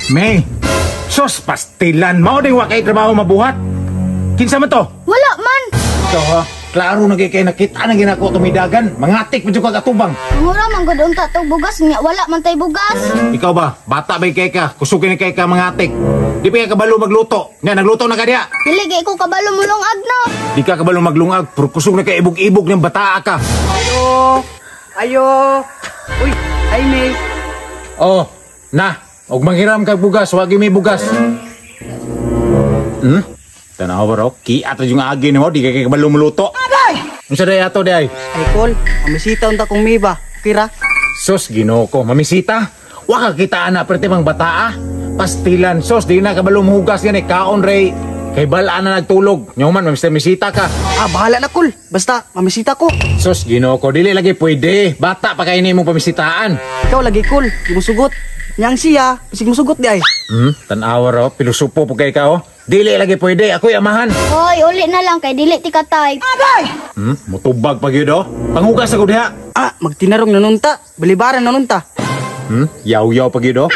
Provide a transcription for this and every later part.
May, sus, pastilan. Mao di wa kay trabaho mabuhat. Kinsa man to? Wala man. Ikaw ha, klaro na kay nakita na ginako tumidagan. Mangatik pa jud kag atubang. Mura man gud unta tog bugas nya wala man tay bugas. Ikaw ba, bata ba kay ka? Kusugin ni kay ka mangatik. Di pa kay kabalo magluto. Nya nagluto na ka diya. Dili kay ko kabalo mulungag no. Di ka kabalo maglungag, pero kusog na kay ibog-ibog ng bataa ka. Ayo! Ayo! Uy, ay May. Oh, na. Og manghiram kag bugas, wagi may bugas. Tanaw ba ro? Kiat ra yung agi nimo, di kay kabalo muluto. Unsa day ato day? Ay Kol, mamisita unta kong miba. Kira? Sus, Ginoo ko, mamisita. Wa ka kita ana perti mang bataa. Pastilan, sus, di na kabalo muhugas gani kaon ray. Kay balaan na nagtulog. Nyoman, mamista misita ka. Ah, bahala na Kol. Basta, mamisita ko. Sus, Ginoo ko, dili lagi pwede. Bata pa kay nimo pamisitaan. Ikaw lagi Kol, di mo sugot. Yang siya, bisig mo sugot di ay. Tan-awa ro, pilusupo po kay ka oh. Dili lagi pwede, ako'y amahan. Hoy, uli na lang kay dili ti ka type. Mutubag pa gyud oh. Panghugas ako diha. Ah, magtinarong nanunta. Balibaran nanunta. Yaw-yaw pa gyud oh.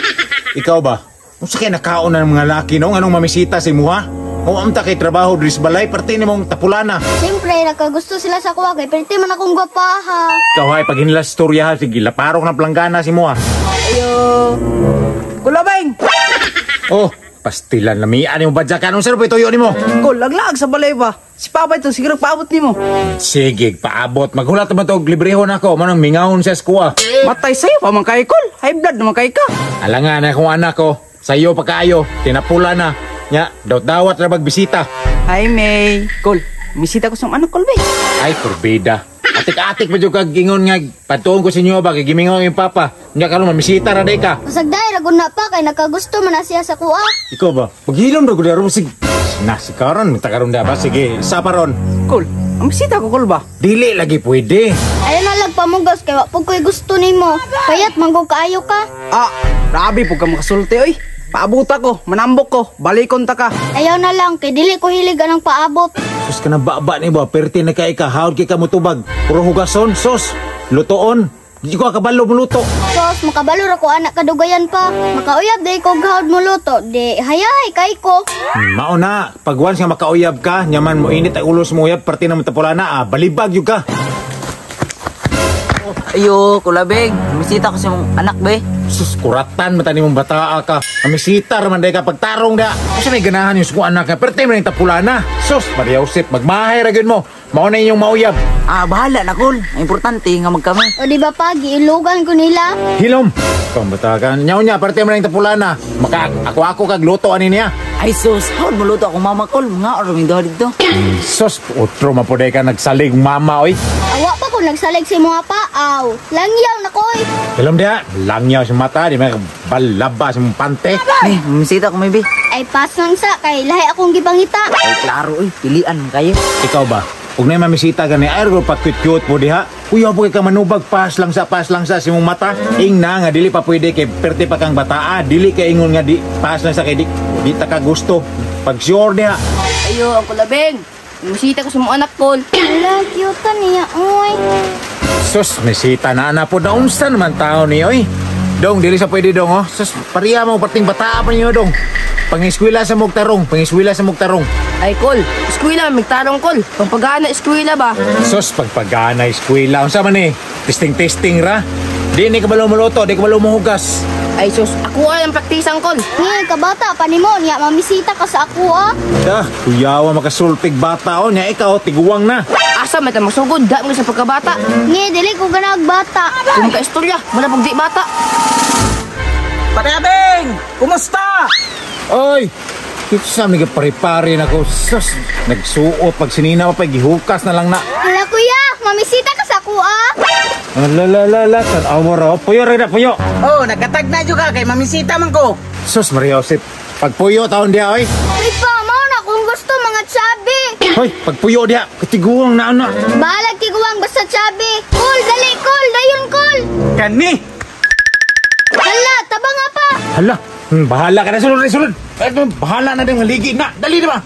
Ikaw ba? Unsa kay nakaon na ng mga laki no? Anong mamisita si muha? Huwag kay trabaho diri sa balay, parte nimong tapulana. Siyempre, nakagusto sila sa kuha kay perti man akong gwapaha. Ikaw ay pag hinila storya ha, sige, laparok ng planggana si Moa. Ayo! Kulabeng! Oh, pastilan na mian mo badyakan. Unsa pa ituyo nimo? Kol, laglag sa balay ba? Si Papa ito, siguro paabot nimo. Sige, paabot. Maghulat naman to, libreho na ako. Manong mingahon sa eskuwa. Matay sa'yo pa man kay Kol. High blood naman kay ka. Alangan na akong anak ko. Sayo pa kaayo. Tinapula na. Nya, dawat-dawat na magbisita. Hi May. Kol, misita ko sa anak Kol bay. Ay, kurbida. Atik-atik pa dyan kag ingon nga. Patuon ko sa inyo ba, kay gimingaw yung papa. Nya karon mamisita ra day ka. Masagday ra gud na pa kay nakagusto man na siya sa kuha. Ikaw ba? Paghilom ra gud ro sig. Na si karon, ta karon da ba? Sige, sa paron. Kol, ang misita ko Kol ba? Dili lagi pwede. Ayaw na lang pamugas kay wa pud ko'y gusto nimo. Payat man gud kaayo ka. Ah, grabe po ka makasulti oy. Paabot ako, manambok ko, balikon ta ka. Ayaw na lang kay dili ko hilig anang paabot. Sus ka na baba ni ba, perti na kay ka, hawd kay ka mutubag. Puro hugason, sos, lutoon. Di ko kabalo muluto. Sos, makabalo ra ko anak kadugayan pa. Makauyab day ko gahod mo luto. Di hayahay kay ko. Mao na, pag once nga makauyab ka, nyaman mo init ang ulos mo uyab, perti na mo tapula na, ah, balibag yun ka. Ayo, kulabeng. Misita ko sa mong anak, be. Sus, kuratan man tani mong bataa ka. Amisita raman day ka pagtarong da. Kasi may ganahan yung suko anak ka, perti mo na yung tapula na. Sus, Maria Josep, magmahay ra gyud mo. Mao na inyong mauyab. Ah, bahala na, Kol. Ang importante nga magkami. O di ba pa giilugan ko nila? Hilom. Ikaw ang bata ka. Nyaw niya, perti mo na yung tapula na. Maka, ako-ako kag luto ani niya. Ay, sus. Hawd mo luto akong mama, Kol. Mga oraming duha dito. Sus, otro mapuday ka nagsalig mama, oy. Awa pa ko nagsalig si mga pa. Aw, langyaw na koy. Hilom diha, langyaw sa mata, di may balaba sa mong pante. Eh, misita ko, may be. Ay pas lang sa kay lahi akong gipangita. Ay, klaro, oy. Pilian mo kayo. Ikaw ba? Ug na mamisita gani ay ro pa cute po diha. Kuya po kay ka manubag pas lang sa imong mata. Ing na nga dili pa pwede kay perti pa kang bataa, dili kay ingon nga di pas lang sa kay di, di ta ka gusto. Pag sure diha. Ayo, ang kulabeng. Misita ko sa mga anak, Kol. Ala, cute niya oy. Sus, misita na na po na unsa naman tao ni oy. Dong, dili sa pwede dong oh. Sus, pariya mo parting bataa pa niyo dong. Pangiskwela sa mugtarong, pangiskwela sa mugtarong. Ay, Kol. Eskwela, magtarong, Kol. Pampagana, eskwela ba? Sus, pagpagana eskwela unsa man ni? Testing-testing ra. Di ni kabalo muluto, di kabalo mohugas. Ay, sus. Ako ay ang praktisan, Kol. Ngayon kabata pa nimo niya mamisita ka sa ako ah. Dah, kuyawa makasultig bata o niya ikaw tiguang na. Asa, may tamang sugod. Da mo sa pagkabata. Nga dili ko ganag bata. Kung ka-istorya, wala pag di bata. Parabeng! Kumusta? Oy! Dito sa mga pare-pare na ko. Sus, nagsuot pag sinina pa, gihukas na lang na. Hala kuya, mamisita ka sa ako ah. Alalalala, tan-awa ra. Puyo rin na, puyo. Oh, nagkatag na juga kay mamisita man ko. Sus, Maria Josep, pagpuyo taon diya, oy. Uy pa, mao na kung gusto mga chubby. Hoy, pagpuyo diya, katiguang na ano. Bahalag tiguang basta chubby. Kol, dali kol, dayon kol. Kani! Hala, taba nga pa. Hala, bahala ka na, sulod, sulod. Ay, bahala na din, haligi na. Dali na ba?